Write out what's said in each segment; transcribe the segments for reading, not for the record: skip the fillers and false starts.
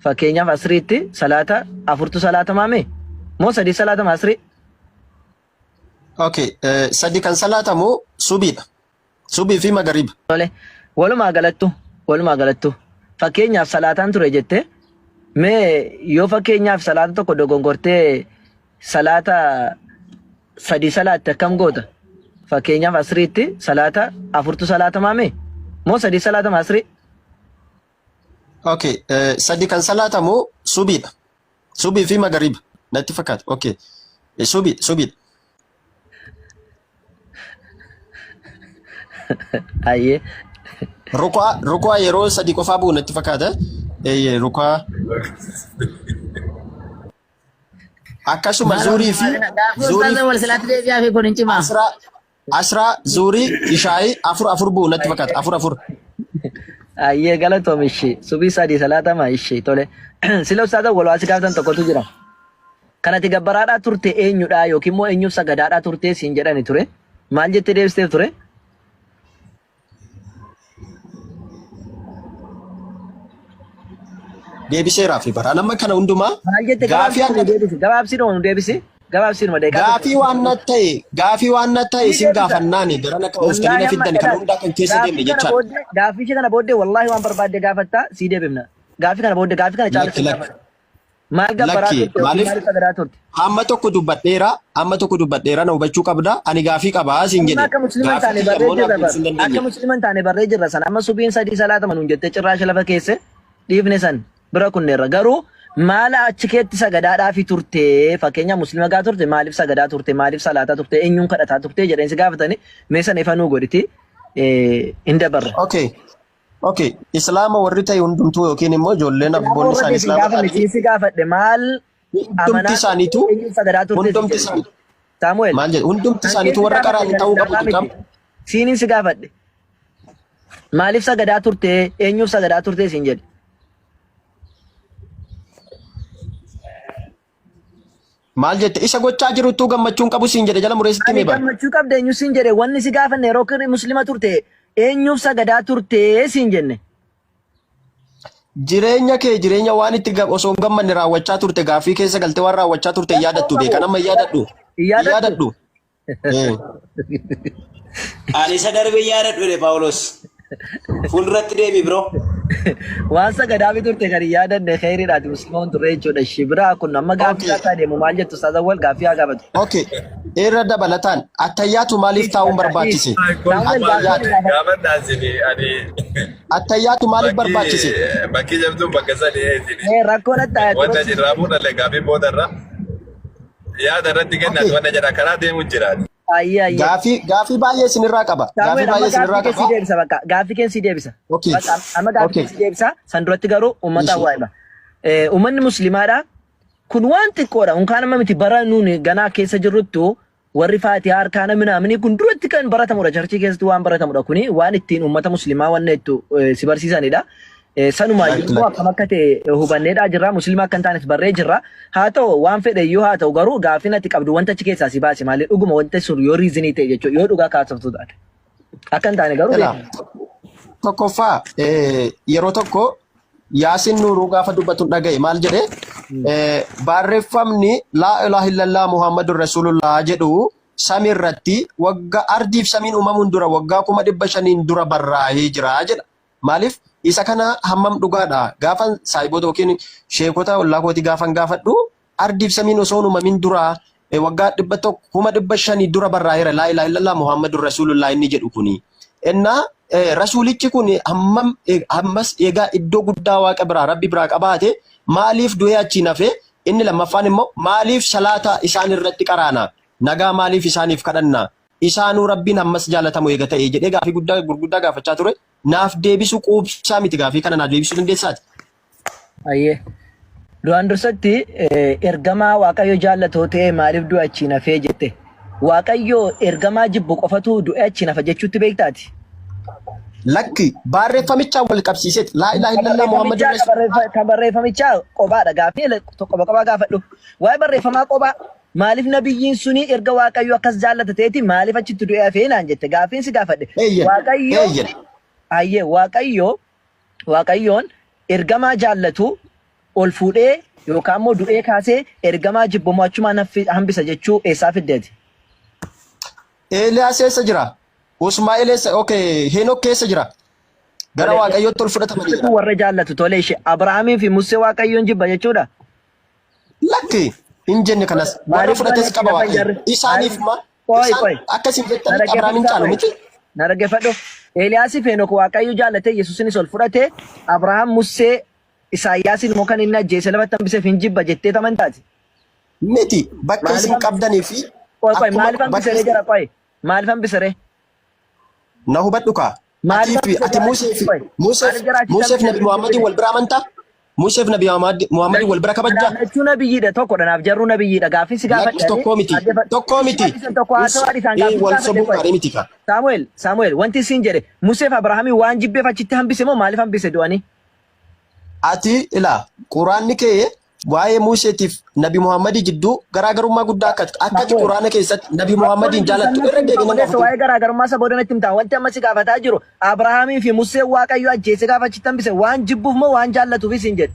Fakkeenyaaf asriitti salaata afurtu salaatamaa mee? Moo sadii salaatama asrii? Okay, sadi kan salaatamu subiidha. Subii fi magariba. Tole. Walumaa galattu walumaa galattu fakkeenyaaf salaataan ture jette mee yoo fakkeenyaaf salaata tokko dogongortee salaata sadii salaatte akkam goota? Fakkeenyaaf asriitti salaata afurtu salaatamaa mee? Moo sadii salaatama asrii? Okay, sadi kan salaatamu subiidha. Subii fi magariba natti fakkaata. Okay, subii subiidha. Ayyee. Rukaa rukaa yeroo sadi qofaa bu'u natti fakkaata. Rukaa. Akkasuma Maaloo zuurii fi gaafii zuurii ustaaza wal silaatti deebi'aa fi kun hin cimaa. asraa asraa zuurii ishaayii afur afur bu'u natti fakkaata. Afur afur. Ayyee galatoom ishee subii sadii salaatama ishee tole. Sila ustaaza wal waa si gaafatan tokkotu jira. Kan ati gabbaraadhaa turte eenyudha yookiin immoo eenyuuf sagadaadhaa turte siin jedhani ture. Maal jettee deebisteef ture? Deebiseeraa fi bara. Nama kana hundumaa Maal jette gaafii gabaabsii akka nu deebisi. Gabaabsii nu deebisi. Gabaabsii numa daqiiqaa tokko. gaafii waan na ta'e gaafii waan na ta'e Ni isin deebisa. gaafannaani garan akka ooftanii Wallaahi na amma fiddan kana ilaali. hundaa kan keessa deemne Gaaffii kana jechaadha. booddee gaaffii ishee kana booddee wallaahi waan barbaadde gaafattaa sii deebifna. Gaaffii kana booddee gaaffii kana caalu Lakki sin lakki gaafadha. Maal gabbaraa lakki turte yookiin maaliif maaliif sagadaa turte? hamma tokko dubbadheera hamma tokko dubbadheera na hubachuu qabda ani gaafii qabaa siin Amma jedhe akka muslima hin gaafii taane kiyya barree immoo naaf jirra bar. deebisuu hin Akka dandeenye. muslima hin taane barree jirra sana. Amma subiin sadii salaatama nuun jettee cirraasha lafa keesse dhiifne san bira kunneerra. Garuu maala achi keetti sagadaadhaafi turte fakkeenyaaf muslima gaa turte maaliif sagadaa turte maaliif salaataa turte eenyuun kadhataa turte jedheen si gaafatani mee sana ifa nuu godhiti hin dabarra. Okay. Okay. Islaama warri ta'e hundumtuu yookiin immoo ijoolleen Islaama abboonni warra isaanii ta'e sin islaama gaafanne ta'anii siin si gaafadhe maal hundumti amanaa turte isaaniitu eenyuun sagadaa turte siin hundumti jedhe. isaanii Saamu'eel maal jedhu hundumti kan isaaniitu kee si warra gaafadhe qaraan kan ta'uu qabu islaamaa dirqama. miti. Siinin si gaafadhe. Maaliif sagadaa turte eenyuuf sagadaa turte siin jedhe. Maal jette isa gochaa jiruttuu gammachuun qabu siin jedhe jala mureessitti Ani hime bara. gammachuu qabda eenyu siin jedhe wanni si gaafanne yeroo kirri muslima turte eenyuuf sagadaa turte siin jenne. Jireenya kee jireenya waan itti osoo hin gammanne raawwachaa turte gaaffii keessa galtee waan raawwachaa turte hin Rakkoo yaadattu qabu. beekan amma hin yaadadhu. Hin Hin yaadattu. yaadadhu. Ani isa darbe yaadadhu jedhe Phaawulos. Fuulduratti deemi bro. Waan sagadaa fi turte kan hin yaadanne kheyriidhaati muslima hin turre jechuudha. Shi biraa kun amma gaaffii Okay. akka deemu maal jettu Ustaaz Awwal gaaffii haa gaafatu. Okay. Irra dabalataan attayyaatu maaliif Dhiisi taa'uun bakka barbaachise? dhiisi. Samuel gaaffii Attayyaatu. ni gaafadhu. Gaafadhaa isin ani Attayyaatu maaliif barbaachise? bakki bakki jabduun bakka sadi isin Rakkoon atta wanta turre. jirraa fuudhalle gaaffii boodarra yaada irratti kennaat Okay. wanta jedha karaa deemu jiraati. Ayyee ayyee. Gaafii gaafii baay'ee isinirraa qaba. Gaafii Saamu'eel amma baay'ee isinirraa gaaffii kee qaba. sii deebisa bakka. Gaaffii kee sii deebisa. Okay. Bakka amma gaaffii Okay. kee sii deebisa. San duratti garuu uummata Ishi. waa hima. Uummanni musliimaadha. Kun waan xiqqoodha. Unkaan amma miti bara nuuni ganaa keessa jirruttu warri faatihaa harkaana minaamini kun duratti kan baratamudha. Charchii keessatti waan baratamudha. Kuni waan ittiin uummata musliimaa wanna ittu si barsiisanidha. Sanumaayyuu Lakki immoo lakki. akkam akka ta'e hubanneedhaa jirra. Muslima akka hin taanes barree jirra. Haa ta'u waan fedhe iyyuu haa ta'u garuu gaaffiin ati qabdu wanta achi keessaa si baase maali? Dhuguma wanta sun yoo riizinii ta'e jechuudha. Yoo dhugaa kaasoftu taate. Akka hin taane garuu Ilaa beekna. tokkoffaa yeroo tokko Yaasin Nuuruu gaafa dubbatu dhaga'e maal jedhe barreeffamni laa ilaaha illallah Muhammadur Rasulullah jedhu samii irratti waggaa ardiif samiin uumamuun dura waggaa 500,000 dura barraa'ee jira jedha. Maaliif isa kana hammam dhugaadha gaafan saahiboota yookiin sheekota ollaa kootii gaafan gaafadhu ardiif samiin osoo hin uumamin dura waggaa 100 500,000 dura barraa'eera laa ilaaha illallah Muhammadur Rasuulullah inni jedhu kuni. Innaa rasuulichi kun hammam ammas egaa iddoo guddaa waaqa biraa rabbi biraa qabaate maaliif du'ee achiin hafe inni lammaffaan immoo maaliif salaata isaan irratti qaraana nagaa maaliif isaaniif kadhanna isaanuu rabbiin ammas jaalatamu eega ta'e jedhee gaafii guddaa gurguddaa gaafachaa ture naaf deebisuu quubsaa miti gaafii kana naaf deebisuu dandeessaati. Ayyee. Duraan dursatti ergamaa Waaqayyo jaallatoo ta'e maaliif du'e achiin hafee jette. Waaqayyo ergamaa jibbu qofatu du'e achiin hafa jechuutti beektaati. Lakki barreeffamichaan wal qabsiiseet laa ilaaha Kan illallah Muhammadun barreeffamichaa Rasuulullah kan barreeffamichaa kophaadha gaaffii qoba qophaa gaafadhu. Waa'ee barreeffamaa qophaa maaliif nabiyyiin suni erga Waaqayyo akkas jaallata ta'eeti maaliif achitti du'e hafee naan jette gaaffiin si gaafadhe. Eeyyen Waaqayyo eeyyen ayyee Waaqayyo Waaqayyoon ergamaa jaallatu ol fuudhee yookaan immoo du'ee kaasee ergamaa jibbamu achumaan hambisa jechuu eessaa fiddeeti? Eeliyaas eessa jira? Usmaa'el eessa? Okay, Heenok keessa jira? Gara Tole. Waaqayyootti ol fudhatamanii Kun jira. warra jaallatu tole ishee Abrahaamii fi Musee Waaqayyoon jibba jechuudha. Lakki hin jenne kanas warra Maaliif fudhates du'anii qaba lafa Waaqayyo. jarri? Isaaniif Maaliif? ma Qoy isaan qoy. akkasin Na jettanitti dhaggeeffadhu Abrahaamiin caalu Saamu'eel. miti. Na dhaggeeffadhu. Eeliyaasii fi Henook Waaqayyo jaallatee Yesuusinis ol fudhate. Abrahaam Musee Isaayyaasiin immoo kan inni ajjeese lafatti hambiseef hin jibba jettee tamantaati. Miti bakka Maaliif isin qabdanii fi Qoy qoy akkuma maaliif bakka hambisere isin jara qoy maaliif hambisere? na hubadhu kaa. Maaliif Atii fi hambise ati jara Musee fi qoy Museef maaliif jara achitti Museef hambise Nabi Muhammadin wal bira amantaa? Museef Nabi Muhammadin wal bira kabajjaa? Kanaaf lachuu nabiyyiidha tokkodha naaf jarruu nabiyyiidha gaaffii si Lakki gaafadhe ani tokkoo miti. dhaggeeffadhu. Tokkoo miti. Isin tokko haa ta'u ani isaan Ee gaaffii si wal gaafadhe sobuun qoy. gaarii miti kaa. Saamu'eel Saamu'eel wanti isin jedhe Museef Abrahaamii waan jibbeef achitti hambise moo maaliif hambise du'anii? Ati ilaa quraanni kee waa'ee Museetiif Nabi Muhammadii jidduu garaagarummaa guddaa akka akka ati Saamu'eel quraana keessatti Nabi Rakkoon Muhammadiin hin jiru jaalattu sammuu irra siin deebiin nan obboleessa gaafatin. waa'ee garaagarummaa isa booda natti himtaa wanti amma si gaafataa jiru Abrahaamii fi Museen Waaqayyo ajjeese gaafa achitti hambise waan jibbuuf moo waan jaallatuufis hin jedhe.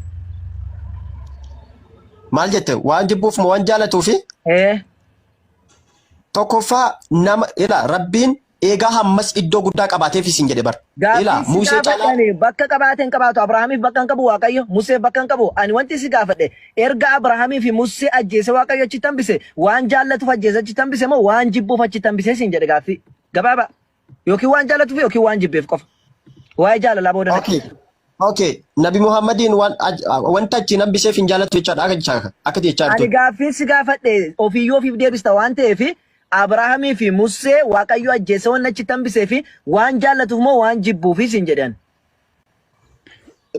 Maal jette waan jibbuuf moo waan jaalatuufi? Ee. Tokkoffaa nama ilaa Rabbiin eegaa hammas iddoo guddaa qabaateef isin jedhe bar. Ilaa Gaaffiin si Musee gaafadhe caalaa ani bakka qabaate hin qabaatu Abrahaamiif bakka hin qabu Waaqayyo Museef bakka hin qabu ani wanti si gaafadhe erga Abrahaamii fi Musee ajjeese Waaqayyo achitti hambise waan jaallatuuf ajjeese achitti hambise moo waan jibbuuf achitti hambise siin jedhe gaaffii gabaabaa yookiin waan jaallatuuf yookiin waan jibbeef qofa waa'ee jaalalaa booda natti Okay. Okay. Nabi Muhammadiin waan wanta achiin hambiseef hin jaallattu jechaadha akka jechaa akka jechaa Ani jirtu. gaaffiin si gaafadhe ofiiyyuu ofiif deebista waan ta'eef Abrahaamii fi Musee Waaqayyo ajjeese waan achitti hambisee fi waan jaallatuuf moo waan jibbuufi siin jedhan.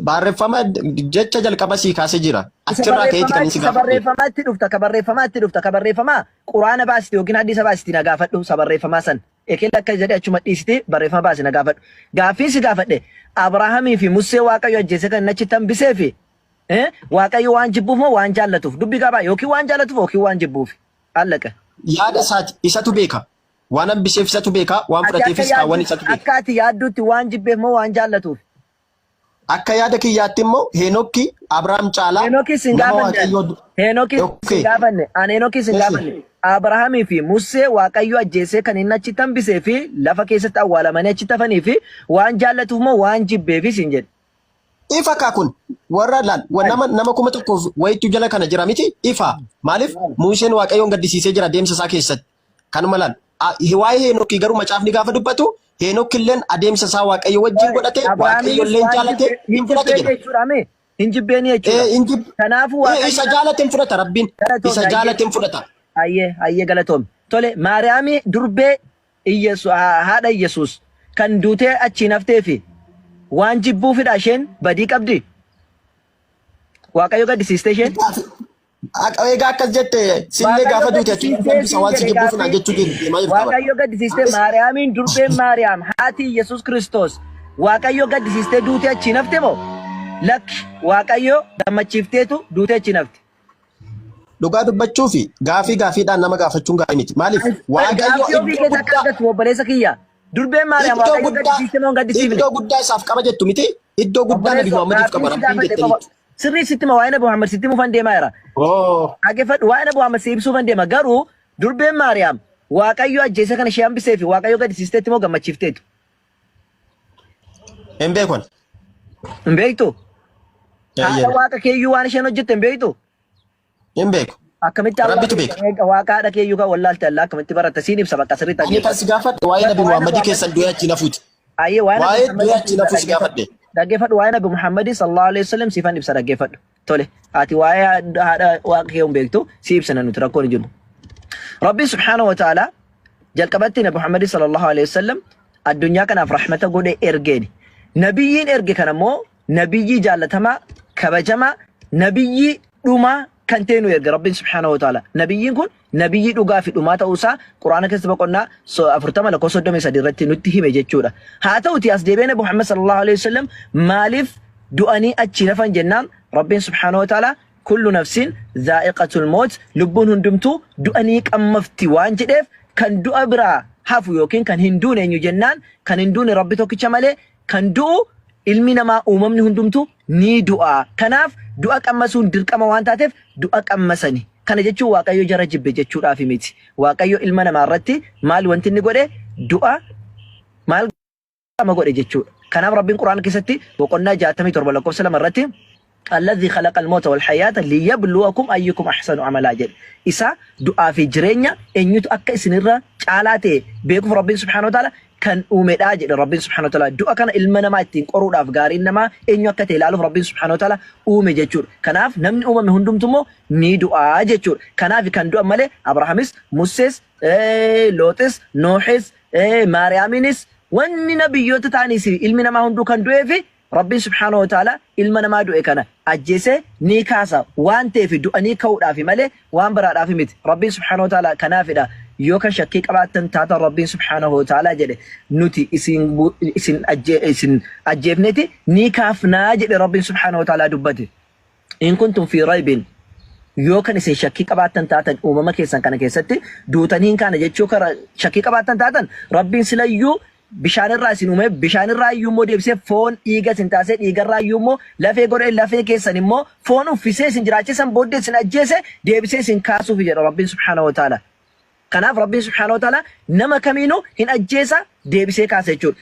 Barreeffama jecha jalqaba sii kaasee jira. Isa Achirraa ka'eeti kan inni si barreeffamaa isa gaafadhe. barreeffamaatti dhufta ka barreeffamaatti dhufta ka barreeffamaa quraana baasiti yookiin hadiisa baasiti na gaafadhu isa barreeffamaa san. Ekeel akka jedhe achuma dhiisiti barreeffama baasi na gaafadhu. Gaaffiin si gaafadhe Abrahaamii fi Musee Waaqayyo ajjeese kan inni achitti hambisee fi Waaqayyo waan jibbuuf moo waan jaallatuuf dubbii qabaa yookiin waan jaallatuuf yookiin waan jibbuuf. Allaqe. Yaada isaati isatu beeka. Waan hambiseef isatu beeka, waan Ati akka fudhateefis kaawwan yaaddutti isatu beeka. akka ati yaaddutti waan jibbeef moo waan jaallatuuf? Akka yaada kiyyaatti immoo Heenokki Abrahaam caalaa Heenokis hin nama gaafanne ani. Waaqayyoo Heenokis hin Okay. gaafanne. Ani Heenokis hin Eshi. gaafanne. Abrahaamii fi Musee Waaqayyo ajjeesee kan inni achitti hambisee fi lafa keessatti awwaalamanii achitti hafanii fi waan jaallatuuf moo waan jibbeefis hin jedhe. Ifa kaa kun warra laal wa nama nama 1000 wayittu jala kana jira miti ifa maaliif Museen Waaqayyoon gaddisiisee jira deemsa isaa keessatti kanuma laal waa'ee Heenokii garuu macaafni gaafa dubbatu Heenok illeen adeemsa isaa Waaqayyo wajjin godhate Waaqayyo Abrahaamiinis illeen waan jaalate jibbe hin hin fudhate jibbeen jedha. jechuudha mee hin jibbeeni jechuudha. Ee hin jib Kanaafuu ee isa Waaqayyo jaalate hin fudhata Rabbiin isa galatoomi hayyee jaalate hin fudhata. hayyee hayyee galatoomi. Tole Maariyaamii durbee Iyyesu haadha Iyyesuus kan duutee achiin hafteefi waan jibbuufidha isheen badii qabdi? Waaqayyo gaddisiiste isheen? Egaa akkas jette sillee Waaqayyo gaafa duute achiin gaddisiistee hambisa siin waan si jedhe jibbuuf naan gaaffii. jechuu deemaa jirta bara. Waaqayyo gaddisiistee Maariyaamiin durbeen Maariyaam haati Iyyesuus Kiristoos Waaqayyo gaddisiistee duutee achiin hafte moo? Lakki Waaqayyo gammachiifteetu duutee achiin hafte. Dhugaa dubbachuufi gaafii gaafiidhaan nama gaafachuun gaarii miti. Maaliif? Waaqayyo Gaaffii ofii iddoo keessa akka guddaa argattu obboleessa kiyya. Durbeen Maariyaam iddoo Waaqayyo guddaa gaddisiiste moo hin gaddisiifne? iddoo guddaa isaaf qaba jettu miti. Iddoo guddaa Nabi Obboleessoo Muhammadiif gaaffiin qaba si Rabbiin gaafadhe qofa. jettaniitu. Sirrii sitti hima waa'ee Nabi Muhammad sitti himuufan deemaa jira. Oo. Dhaggeeffadhu waa'ee Nabi Muhammad si ibsuufan deema garuu durbeen Maariyaam Waaqayyo ajjeese kana ishee hambisee fi Waaqayyo gaddisiisteetti moo gammachiifteetu? Hin beekon. Hin beektu? Haadha Eeyyeen. waaqa keeyyuu waan isheen hojjette hin beektu? Hin beeku. Akkamitti Allah Rabbitu beeka. beeka? Waaqa haadha keeyyuu kan wallaalte Allah akkamitti baratta? Siin ibsa bakka sirriitti Ani kan dhaggeeffadhu. si gaafadhe waa'ee Nabi Waa'ee Nabi Muhammadii Muhammad keessan du'ee achi nafuuti. Ayyee waa'ee Nabi Waa'ee Muhammadii du'ee achi ibsa nafuu si dhaggeeffadhu. gaafadhe. Dhaggeeffadhu waa'ee Nabi Muhammadii sallallahu alaihi wasallam siifan ibsa dhaggeeffadhu. Tole ati waa'ee haadha waaqa kee hin beektu si ibsina nuti rakkoon hin jiru. Rabbiin subhaanahu wa ta'ala Jalqabatti Nabi Muhammad sallallahu alaihi wasallam addunyaa kanaaf rahmata godhe ergeeni. Nabiyyiin erge kana immoo nabiyyii jaallatamaa, kabajamaa, nabiyyii dhumaa kan ta'e nu erge Rabbiin subhaanahu wa ta'ala. Nabiyyiin kun nabiyyii dhugaa fi dhumaa ta'uu isaa Quraana keessa boqonnaa 40 lakkoofsa 33 irratti nutti hime jechuudha. Haa ta'uti as deebi'ee Nabi Muhammad sallallahu alaihi wasallam maaliif du'anii achi hafan jennaan Rabbiin subhaanahu wa ta'ala Kullu nafsin zaa'iqatul mawt lubbuun hundumtuu du'a ni qammafti waan jedheef kan du'a biraa hafu yookiin kan hin duune eenyu jennaan kan hin duune Rabbi tokkicha malee kan du'u Ilmi namaa uumamni hundumtuu ni du'a. Kanaaf du'a qammasuun dirqama waan taateef du'a qammasani. Kana jechuun Waaqayyo jara jibbe jechuudhaaf miti. Waaqayyo ilma namaa irratti maal wanti inni godhe du'a maal qama godhe jechuudha. Kanaaf Rabbiin Qur'aana keessatti boqonnaa 67 lakkoofsa 2 irratti Alladhii khalaqal mawta wal hayaata liyabluwakum ayyukum ahsanu amalaa jedhe. Isa du'aa fi jireenya eenyutu akka isinirra caalaa ta'e beekuuf Rabbiin subhaanahu wa ta'ala kan uumedha jedhe Rabbiin subhaanahu wa ta'ala. Du'a kana ilma namaa ittiin qoruudhaaf gaariin namaa eenyu akka ta'e ilaaluuf Rabbiin subhaanahu wa ta'ala uume jechuudha. Kanaaf namni uumame hundumtu immoo ni du'aa jechuudha. Kanaaf kan du'an malee Abrahamis, Mussees, Looxis, Noohis, Maariyaamiinis wanni nabiyyoota ta'aniis ilmi namaa hunduu kan du'eefi Rabbiin subhaanahu wa ta'aalaa ilma namaa du'e kana ajjeesee ni kaasa waan ta'eef du'anii ka'uudhaafi malee waan biraadhaafi miti. Rabbiin subhaanahu wa ta'aalaa kanaafidha yoo kan shakkii qabaattan taatan Rabbiin subhaanahu wa ta'aalaa jedhe nuti isin isin isin ajjeefneti ni kaafnaa jedhe Rabbiin subhaanahu wa ta'aalaa dubbate. In kuntum fii raybin yoo kan isin shakkii qabaattan taatan uumama keessan kana keessatti duutanii hin kaane jechuu kara shakkii qabaattan taatan Rabbiin silayyuu bishaanirraa isin uume bishaanirraa iyyuu immoo deebisee foon dhiiga isin taasisee dhiigarraa iyyuu immoo lafee godhee lafee keessan immoo foon uffisee isin jiraachisan booddee isin ajjeese deebisee isin kaasuuf jedha Rabbiin subhaanahu wa ta'ala. Kanaaf Rabbiin subhaanahu wa ta'ala nama kamiinuu hin ajjeesa deebisee kaasa jechuudha.